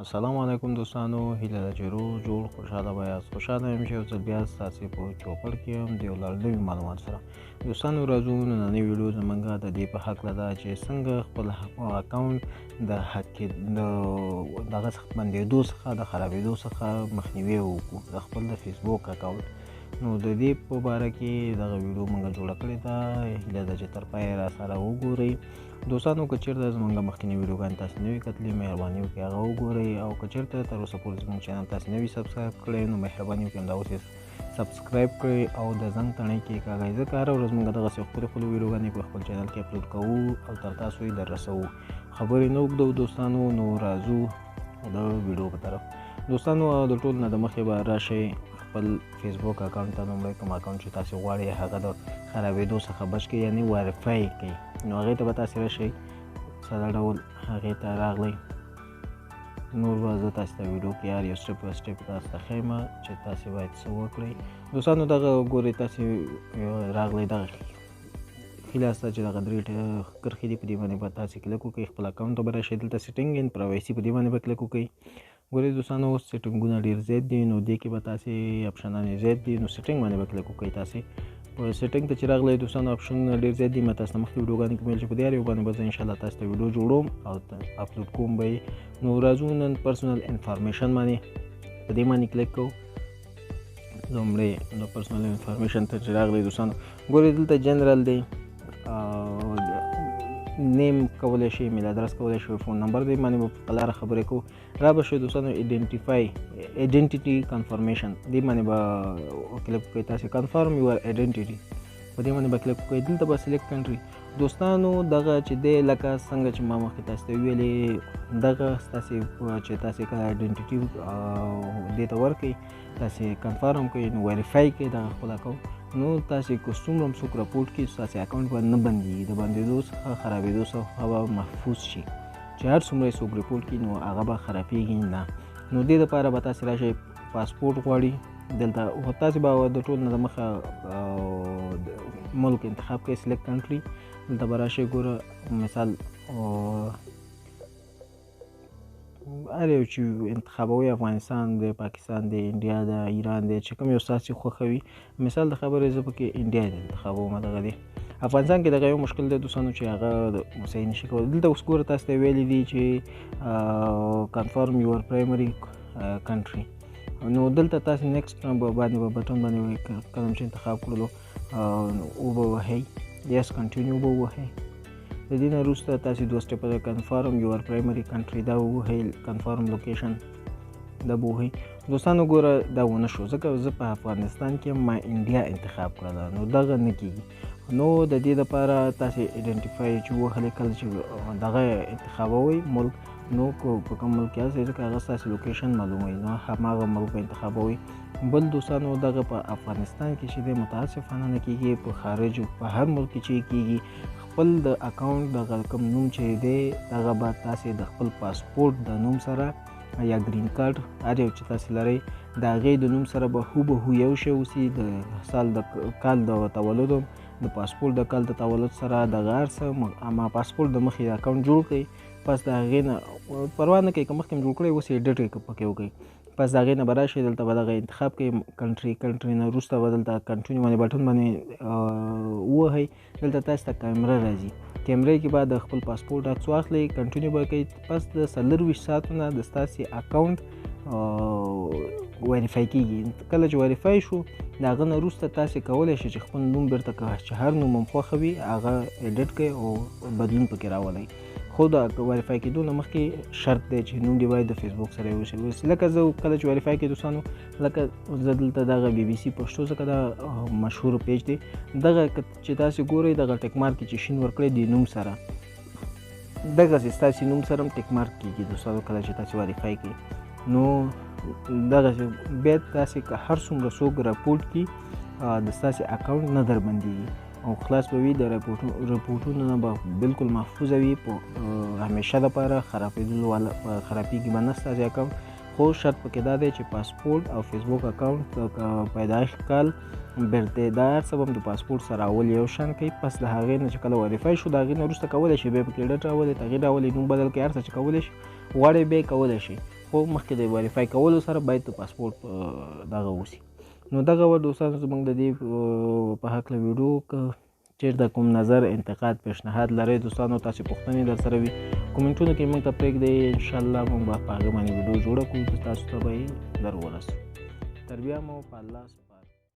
السلام علیکم دوستانو، هیله ده چې روغ جوړ خوشحاله به یاست. خوشحاله یم چې یو ځل بیا ستاسې په چوپړ کې یم د یو لړ نوي معلومات سره. دوستانو راځو نننۍ ویډیو زمونږ د دې په هکله ده چې څنګه خپل اکاونټ د هک د دغه څخه بندېدو څخه د خرابېدو څخه مخنیوی وکړو، د خپل د فیسبوک اکاونټ. نو د دې په باره کې دغه ویډیو مونږ جوړه کړې ده، هیله ده چې تر پایه را سره وګورئ. دوستانو که چېرته زمونږ مخکینۍ ویډیوګانې تاسې نه وي کتلې، مهرباني وکړئ هغه وګورئ، او که چېرته تر اوسه پورې زمونږ چینل تاسې نه وي subscribe کړی نو مهرباني وکړئ همدا اوس یې subscribe کړئ او د زنګ تڼۍ کېکاږئ، ځکه هره ورځ مونږ دغسې ښکلې ښکلې ویډیوګانې په خپل چینل کې اپلوډ کوو او تر تاسو یې در رسوو. خبرې نه اوږدوو دوستانو، نو راځو د ویډیو په طرف. دوستانو د ټول نه د مخې به راشئ خپل فیسبوک اکاونټ ته. لومړی کوم اکاونټ چې تاسې غواړئ هغه د خرابېدو څخه بچ کړئ، یعنې verify کړئ، نو هغې ته به تاسې راشئ، ساده ډول هغې ته راغلئ. نور به زه تاسې ته ویډیو کې هر یو step by step تاسو ته ښیم چې تاسې باید څه وکړئ. دوستانو دغه ګورئ تاسې راغلئ، دغه ښي لاس ته چې دغه درې کرښې دي په دې باندې به تاسې کلیک وکړئ، خپل اکاونټ ته به راشئ، دلته setting and privacy په دې باندې به کلیک وکړئ. ګورئ دوستانو اوس سیټینګونه ډېر زیات دي، نو دې کې به تاسې اپشنانې زیات دي، نو setting باندې به کلیک وکړئ. تاسې په setting ته چې راغلئ دوستانو اپشنونه ډېر زیات دي، ما تاسو ته مخکې ویډیوګانې کې ویل چې په دې هر یو باندې به زه انشاءالله تاسو ته ویډیو جوړوم او اپلوډ کوم به یې. نو راځو نن personal information باندې، په دې باندې کلیک کوو. لومړی د personal information ته چې راغلئ دوستانو ګورئ دلته جنرال دی، name کولی شئ، ایمیل ادرس کولی شئ، phone number دی باندې به په قلاره خبرې کوو. را به شئ دوستانو identify identity confirmation دې باندې به کلیک وکړئ. تاسې confirm your identity په دې باندې به کلیک وکړئ. دلته به select country. دوستانو دغه چې دی لکه څنګه چې ما مخکې تاسې ته وویلې، دغه ستاسې چې تاسې کله identity دې ته ورکړئ، تاسې confirm کړئ، نو verify کړئ دغه خپل اکاونټ، نو تاسې که څومره هم څوک رپورټ کړي ستاسې اکاونټ به نه بندېږي، د بندېدو څخه خرابېدو څخه به محفوظ شي. چې هر څومره یې څوک رپورټ کړي نو هغه به خرابېږي نه. نو دې دپاره به تاسې راشئ پاسپورټ غواړي دلته، خو تاسې به د ټول نه د مخه ملک انتخاب کړئ، select country. دلته به راشئ، ګوره مثال هر یو چې انتخابوي، افغانستان دی، پاکستان دی، انډیا ده، ایران دی، چې کوم یو ستاسې خوښه وي. مثال د خبرې زه پکې انډیا دی انتخابوم. دغه دی افغانستان کې دغه یو مشکل دی دوستانو چې هغه صحیح نشي کولی. دلته اوس ګوره تاسو ته ویلي دي چې confirm your primary country، نو دلته تاسې next باندې به بټن باندې کلم چې انتخاب کړلو وبه وهئ، yes continue به ووهئ. د دې نه وروسته تاسې دوه سټپه ده، confirm your primary country دا ووهئ، confirm location دا به ووهئ. دوستانو ګوره دا ونه شو ځکه زه په افغانستان کې ما انډیا انتخاب کړله، نو دغه نه کېږي. نو د دې دپاره تاسې identify چې ووهلئ، کله چې دغه انتخابوئ ملک، نو په کوم ملک کې یاست ځکه هغه ستاسې location معلوموي، نو هماغه ملک به انتخابوئ. بل دوستانو دغه په افغانستان کې چې دی متاسفانه نه کېږي، په خارج په هر ملک کې چې کېږي خپل د اکاونټ دغه کوم نوم چې دی دغه به تاسې د خپل پاسپورټ د نوم سره یا green card هر یو چې تاسې لرئ د هغې د نوم سره به هوبهو یو شی اوسي، د سال د کال د تولد هم د پاسپورټ د کال د تولد سره دغه هر څه اما پاسپورټ د مخې اکاونټ جوړ کړئ، پس د هغې نه پروا نه کوي که مخکې هم جوړ کړی اوس یې edit یې پکې وکړئ. پس د هغې نه به راشئ دلته به دغه انتخاب کړئ country، country نه وروسته به دلته continue باندې بټن باندې ووهئ. دلته تاسې ته کیمره راځي، کیمرې کې به د خپل پاسپورټ عکس واخلئ، continue به کوئ. پس د 24 ساعتو نه د ستاسې اکاونټ verify کېږي. کله چې verify شو د هغه نه وروسته تاسې کولی شئ چې خپل نوم بېرته که چې هر نوم هم خوښه وي هغه edit کړئ او بدلون پکې راولئ. خو د verify کېدو نه مخکې شرط دی چې نوم دې باید د فیسبوک سره یو شي اوسي. لکه زه کله چې verify کړې دوستانو، لکه زه دلته دغه بي بي سي پښتو ځکه دا مشهور page دی، دغه چې تاسې ګورئ دغه tick mark چې شین ورکړی دی نوم سره، دغسې ستاسې نوم سره هم tick mark کېږي دوستانو کله چې تاسې verify کړئ. نو دغسې بیا تاسې که هر څومره څوک رپورټ کړي د ستاسې اکاونټ نه در بندېږي او خلاص به وي، د رپورټونو نه به بالکل محفوظه وي په همیشه دپاره، خرابېدلو والا خرابېږي به نه ستاسې اکاونټ. خو شرط پکې دا دی چې پاسپورټ او فیسبوک اکاونټ پیدایښت کال بیرته دا هر څه به هم د پاسپورټ سره اول یو شان کوي. پس د هغې نه چې کله verify شو د هغې نه وروسته کولی شي بیا پکې edit راولي، تغییر راولي، نوم بدل کړي، هر څه چې کولی شي غواړي بیا یې کولی شي. خو مخکې د ویریفای کولو سره باید د پاسپورت دغه اوسي. نو دغه وه دوستانو زموږ د دې په هکله ویډیو. که چېرته کوم نظر، انتقاد، پیشنهاد لرئ دوستانو، تاسې پوښتنې در سره وي، کومنټونو کې موږ ته پرېږدئ. انشاءالله موږ به په هغې باندې ویډیو جوړه کړو چې تاسو ته به یې در ورسوو. تر بیا مو په الله.